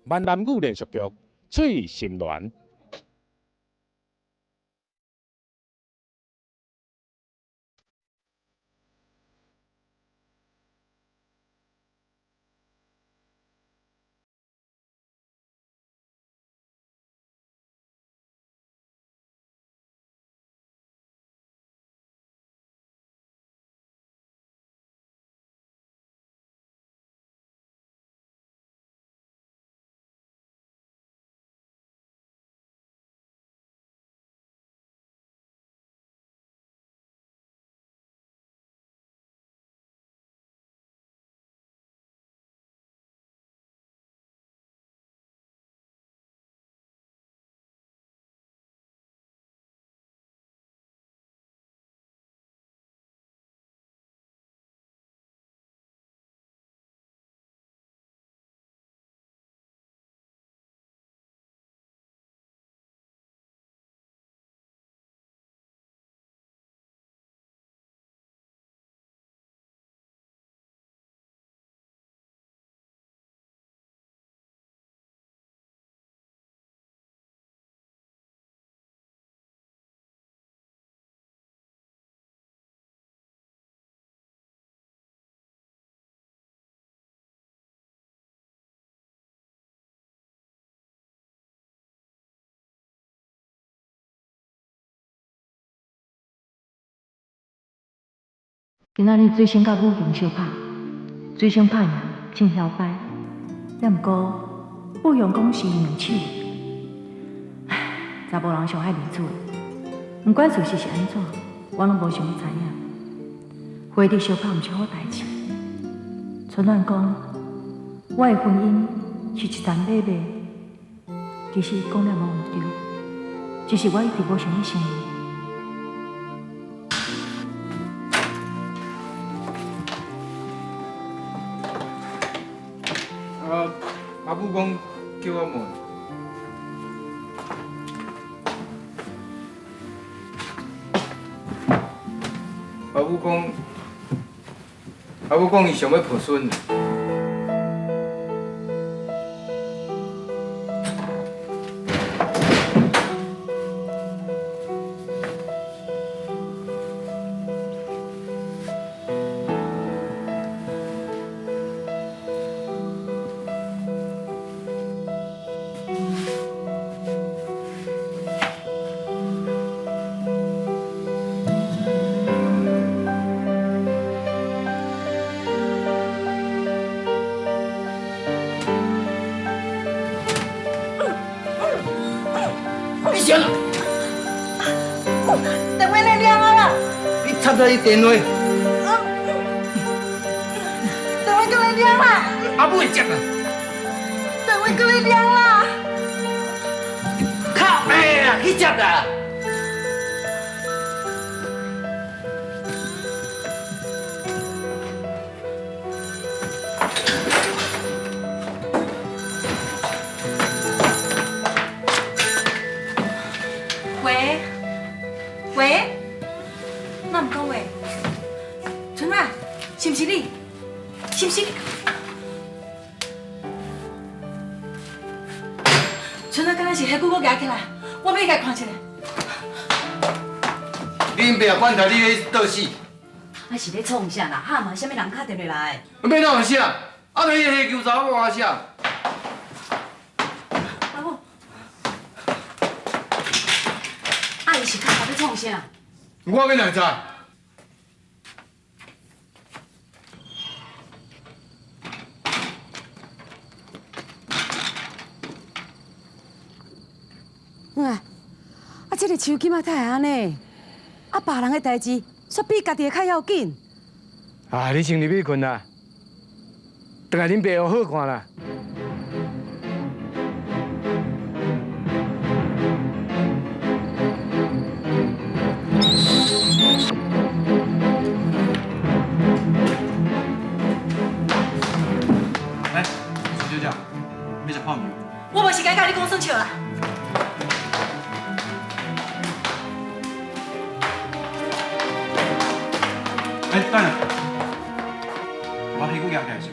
闽南語連續劇《翠心戀》。今仔日水星佮武雄相拍，水星拍赢真嚣摆，也毋过武雄讲是两手，唉，查某人上爱面子，毋管事实是按怎，我拢无想欲知影。花弟相拍毋是好代志。春兰讲，我的婚姻是一层买卖，其实讲了无毋对，只是我一直无想欲承认。啊，阿母講叫我問，阿母講，阿母講伊想欲抱孫。你啥啦？电话来念我啦！你插到伊电话？电话阁来念啦！阿母会接啦！电话阁来念啦！靠背啦，去接啦！喂，喂，哪毋讲话？春仔，是毋是你？是毋是你？春仔，敢若是彼久阁举起来，我欲去共看一下。恁爸管他你咧倒死，啊是咧创啥啦？哈嘛，啥物人敲电话来？欲哪有啥？啊，就彼个黑球查某我啥？阿母，啊，伊是敲来欲创啥？我欲哪会知？嗯啊，啊，這个手金仔哪会按呢？啊，別人的代誌，煞比家己的較要緊。啊，你先入去睏啦，轉來恁爸予好看啦。來，孫小姐，欲食泡麵無？我無時間共你講耍笑啦。欸，等下，我彼久举起來是？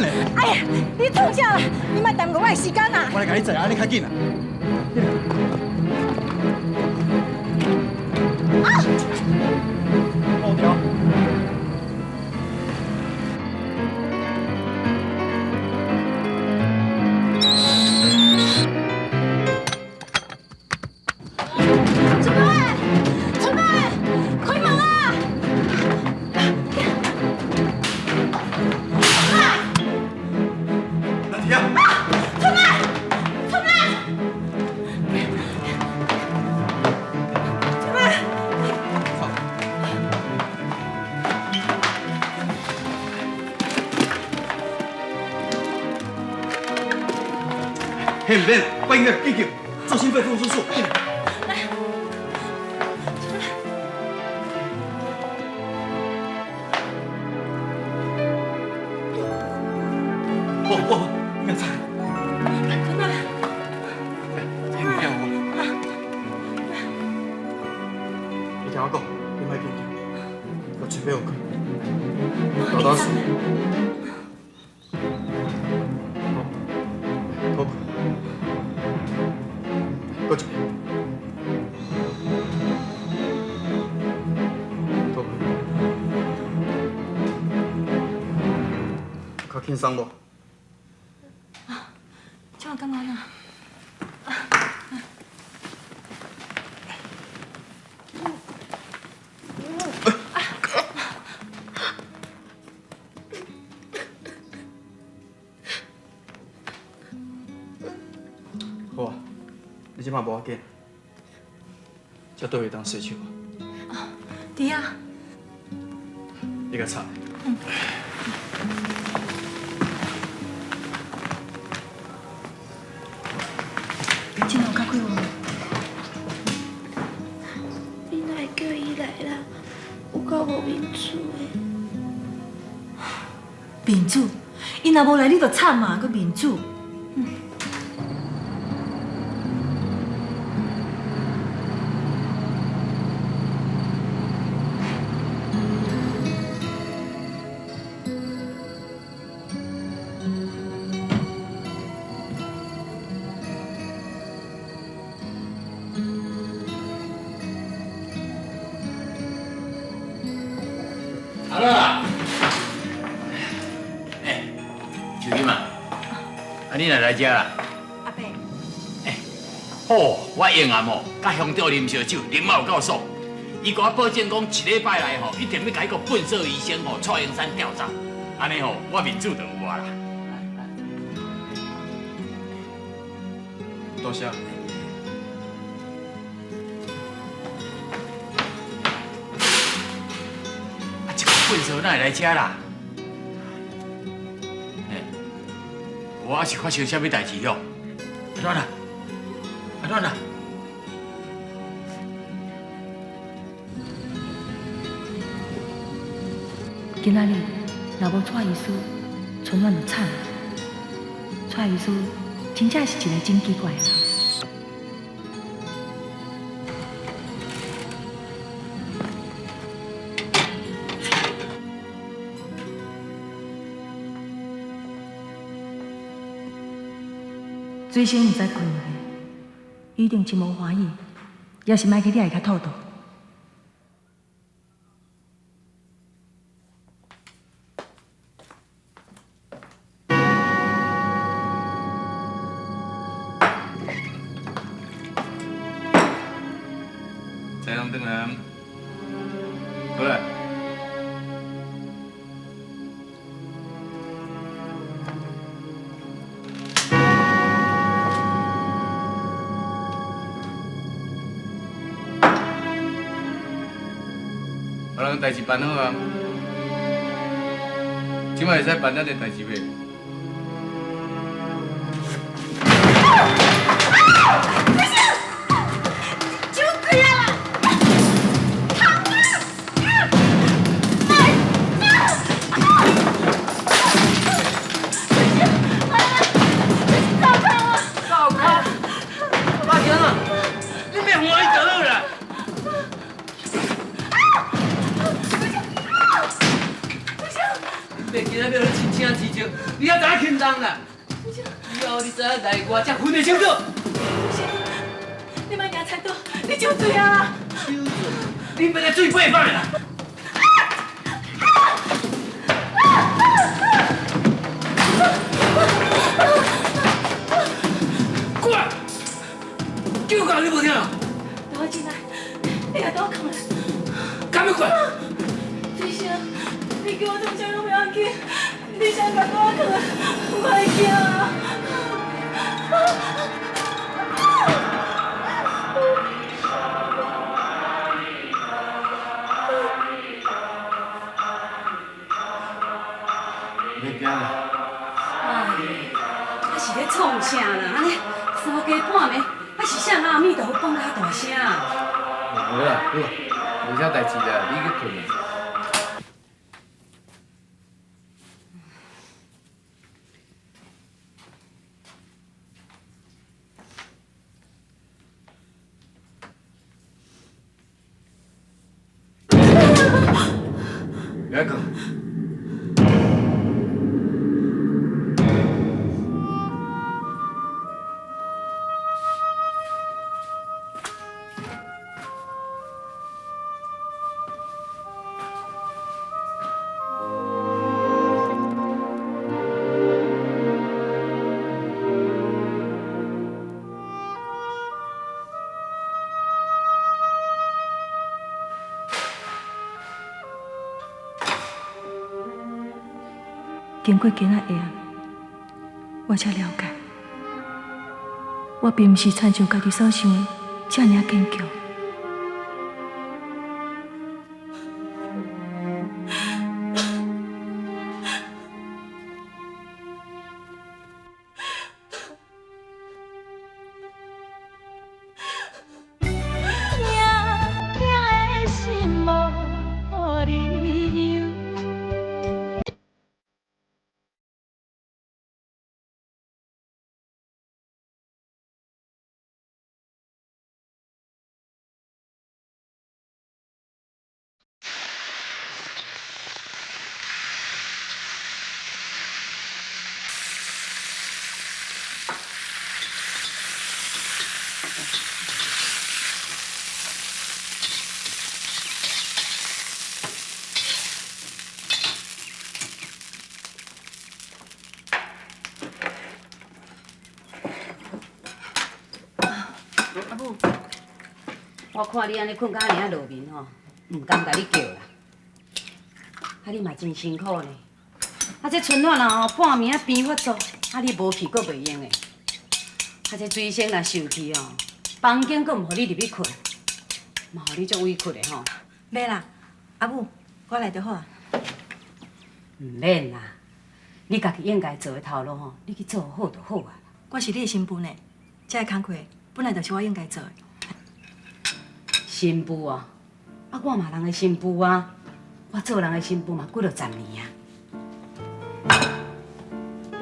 等下。哎呀，你創啥啦？你莫耽誤我的時間啊！我來共你載，按呢較緊啊。啊！好條。春妹，春妹，開門啊！阿提啊！春妹，春妹，春妹，嘿，唔免，我應該急救，做心肺復蘇術。我，你敢春妹，你聽我，你聽我講，你莫緊張，我準備好開，大膽試。好，吐氣，閣一遍，吐氣，較輕鬆無？這樣感覺哪？好啊，你這擺無要緊，這對會當洗手啊。對啊。你共擦。嗯。這樣有較快無？你哪會叫伊來啦？有夠無面子的。面子，伊若無來，你就慘啊！閣面子。好啦，哎，秋金啊，啊你若來遮啦？阿伯。哎，好，我用暗哦，佮鄉長啉燒酒，啉啊有夠爽。伊共我保證講，一禮拜內吼，一定欲共彼個糞掃醫生吼，蔡英山調走。按呢吼，我面子就有啊啦。多謝。啊，這個糞掃哪會來遮啦？嘿，我是發生啥物代誌喲？阿暖啊，阿暖啊！今仔日若無蔡醫師，春暖就慘。蔡醫師真正是一個真奇怪的人。水星毋知困未，一定真無歡喜，也是莫去掠伊較妥當。才通轉來，好啦。別人代誌辦好啊，這擺會使辦咱的代誌未？手開啊啦！灶跤，阿强啊，你欲歡喜就好啦。爸今仔欲予你真正辞职，你才知影轻重啦。以后你知影来我才分得清楚。你莫举菜刀，你酒醉啊！酒醉？你欲来醉八摆啦！过来，叫到你无听？带我进来，你也带我囥来。敢欲过来？水生，你叫我创啥拢袂要紧，你先共我囥来，莫惊啊！免惊啦。哎，啊是咧创啥啦？按呢三更半暝，啊是啥阿弥陀佛放较大声？无啦，好，无啥代志啦，你去睏啦。来个。经过今仔下暗，我才了解，我并毋是亲像家己所想的遮尔坚强。阿母，我看你按呢睏甲按呢仔落眠吼，毋甘共你叫啦。啊，你嘛真辛苦呢。啊，这春暖啊吼，半暝仔病发作，啊你无去阁袂用的。啊，这水生若受气哦，房间阁毋予你入去睏，嘛予你足委屈的吼。袂啦，阿母，我来就好啊。毋免啦，你家己应该做的头路吼，你去做好就好啊。我是你的新妇呢，这个工课本来就是我应该做的。新妇啊，啊我嘛人的新妇啊，我做人的新妇嘛几落十年啊。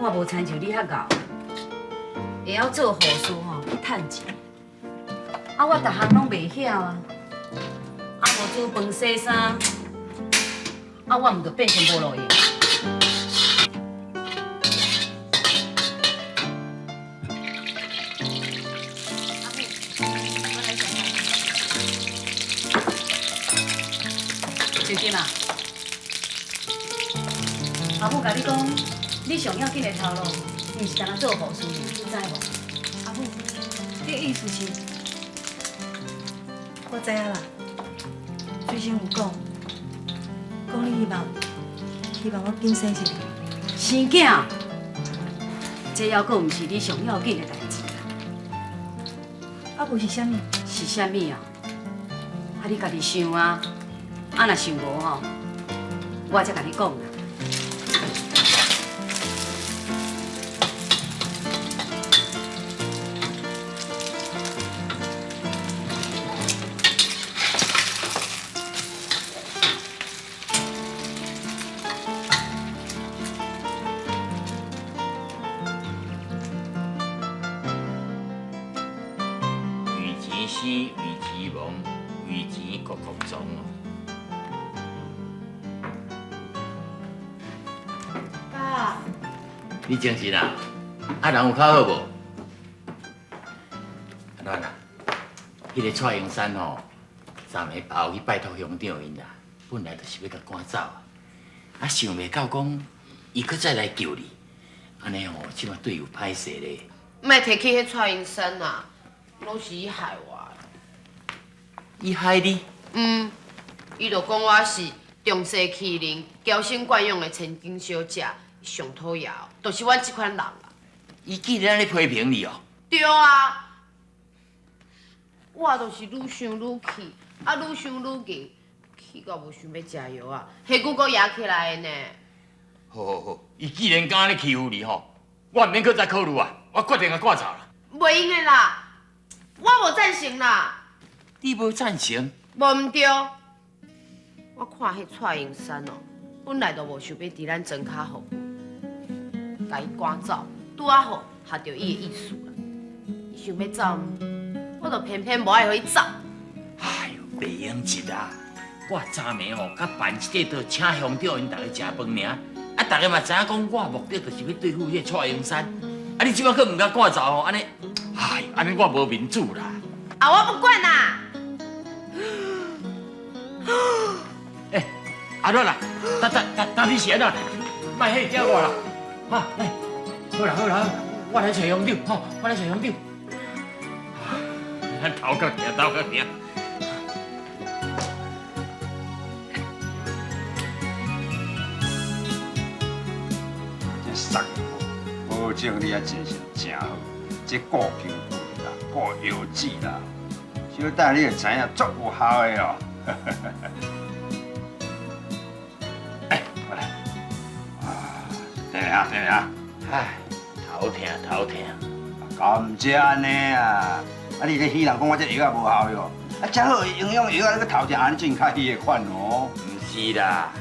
我无亲像你遐𠢕，会晓做护士吼去趁钱。啊，我逐项拢袂晓啊，啊无煮饭洗衫，啊我毋就变成无路用。阿母，我来上班。小金啊，阿母共你讲，你上要紧的头路，毋是干焦做护士尔，你知无？阿母，你的意思是？我知影啦，水生有讲，讲你希望，希望我紧生一个。生囝，这犹阁毋是你上要紧的代志啦。啊，无是啥物？是啥物啊？啊，你家己想啊，啊若想无吼，我才共你讲啦。为钱生，为钱亡，为钱国国亡哦。你精神啊？啊，人有較好無？阿暖啊，彼个蔡英山吼，昨暝跑去拜託鄉長𪜶啦，本來就是欲共趕走啊，啊想袂到講伊閣再來救你，按呢吼，這馬對有歹勢咧。莫提起彼蔡英山啊，攏是伊害我的。伊害你？嗯，伊就講我是仗勢欺人、嬌生慣養的千金小姐，上討厭，就是阮這款人啦。伊竟然按呢批評你哦？對啊，我就是愈想愈氣，啊愈想愈硬，氣到無想欲食藥啊，下久閣掖起來的呢。好好好，伊既然敢按呢欺負你吼，我毋免閣再考慮啊，我決定共趕走啦。袂用的啦，我無贊成啦。你無贊成？無毋對，我看彼蔡英山哦，本來就無想欲佇咱莊跤服務，共伊趕走，拄仔好合著伊的意思啦。伊想欲走，我就偏偏無愛予伊走。哎喲，袂用得啊！我昨暝吼，才辦這個桌請鄉長𪜶逐家食飯爾，啊，逐家嘛知影講我目的就是欲對付彼個蔡英山，啊，你這擺閣毋共趕走吼，按呢，哎，按呢我無面子啦。啊，我不管啦。欸，阿暖啦，等等等等，你是按怎？莫嚇死我啦！哈，來，好啦好啦，我來揣鄉長，吼，我來揣鄉長。頭殼疼，頭殼疼。這殺保證你啊精神誠好，這顧胸骨啦，顧腰子啦，小等你就知影足有效的哦。哎，過來，啊，等下等下，唉，頭疼頭疼，敢毋止按呢啊！啊，你咧彼人講我這藥仔無效喲，啊，遮好的營養藥仔，你閣頭疼按呢真較彼个款哦。毋是啦，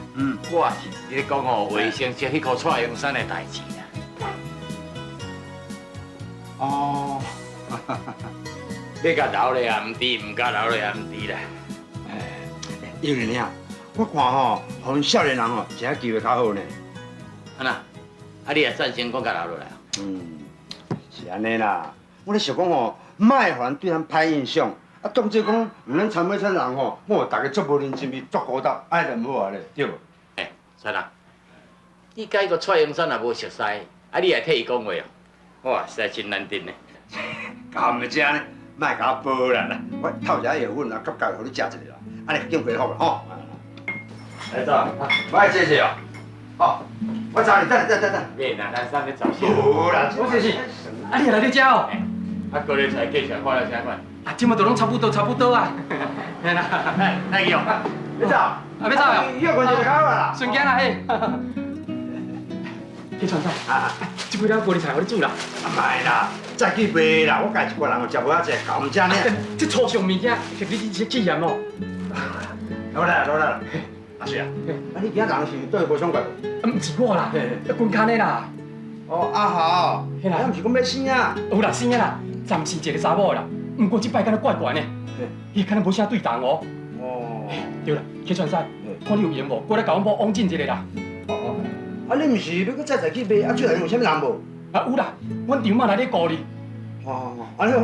我是咧講哦，衛生室彼箍蔡英山的代誌啦。哦，欲共留咧也毋知，毋共留咧也毋知啦。英玲啊，我看吼，予𪜶少年人吼，真正機會較好呢。啊那，啊你也贊成講共留落來啊？嗯，是按呢啦。我咧想講吼，莫予人對咱歹印象，啊，當作講毋免參尾產人吼，哦，逐家足無人情味，足孤單，按呢就毋好啊咧，對無？欸，先生，你佮彼個蔡英山也無熟似，啊，你也替伊講話哦？哇，實在真難得呢。敢會這呢？莫共我報啦，來，我透一下藥粉啊，急急予你食一下啦，按呢緊恢復啦，吼。來走，我愛坐坐哦。哦，我走你，等等等等。免啦，咱三個走先。無啦，我這是，啊，你也來咧遮哦？啊，高麗菜價錢看了啥款？啊，這馬都攏差不多，差不多啊。嘿啦，來去哦。欲走？啊，欲走哦。藥罐就較好啦。順行啦嘿。去傳菜，啊，這幾了高麗菜予你煮啦。啊，莫啦，再去賣啦，我家一個人哦，食無遐濟，夠毋遮呢。這粗俗物件，給你去試驗哦。落來落來，阿水啊，啊你今仔人是對無爽快無？毋是我啦，軍勘的啦。哦，阿豪，嘿啦，啊，毋是講欲生啊？有啦，生啊啦，暫時一個查某啦，毋過這擺敢若怪怪呢，伊敢若無啥對同哦。哦，對啦，去傳菜，看你有閒無，過來共阮某往診一下啦。哦，啊你毋是欲閣再再去賣？啊，最近有啥物人無？啊有啦，阮丈母來咧顧你。哦，啊你好，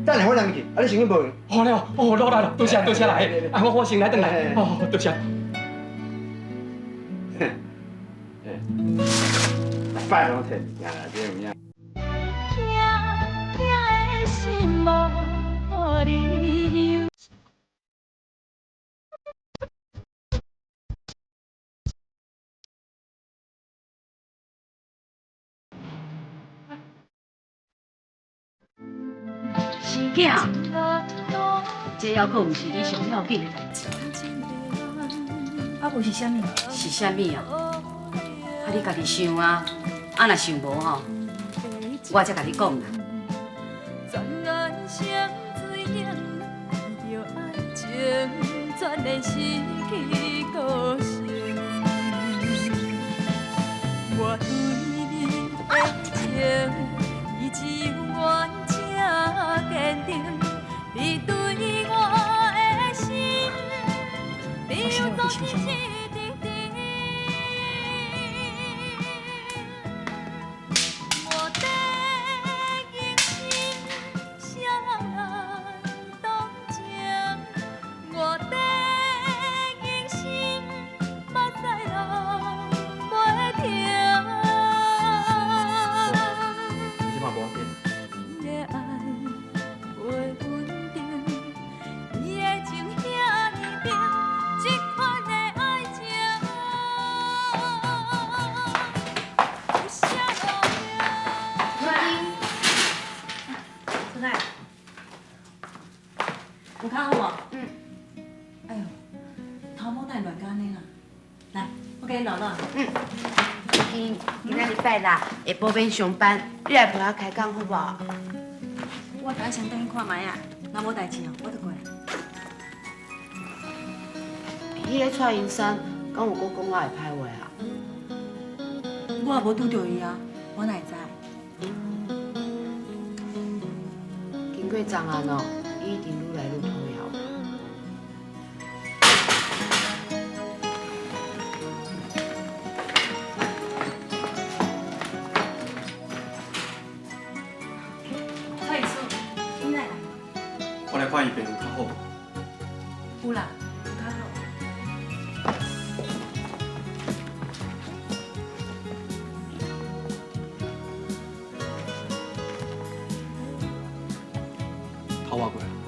等下我連去，啊你先去無。好了，哦，落來了，多謝多謝啦，啊我先來轉來，哦，多謝。拜託摕物件啦，這有影。疼疼的心無理由。生囝，這猶閣毋是你上要緊的代誌。啊，無是啥物？是啥物啊？啊，你家己想啊，啊若想無吼，我才共你講啦。我现在有伫想啥物？啊？嗯。今今仔日拜六，下晡免上班，你来陪我开讲好无？我等先转去看覓啊，若無代誌哦，我就過來。彼个蔡英山，敢有閣講我的歹話啊？我也無拄著伊啊，我哪會知？經過昨暗哦，伊一定愈來愈討厭我。蔡醫師，你哪會來？我來看伊病有較好無？有啦，有較好。偷我過來。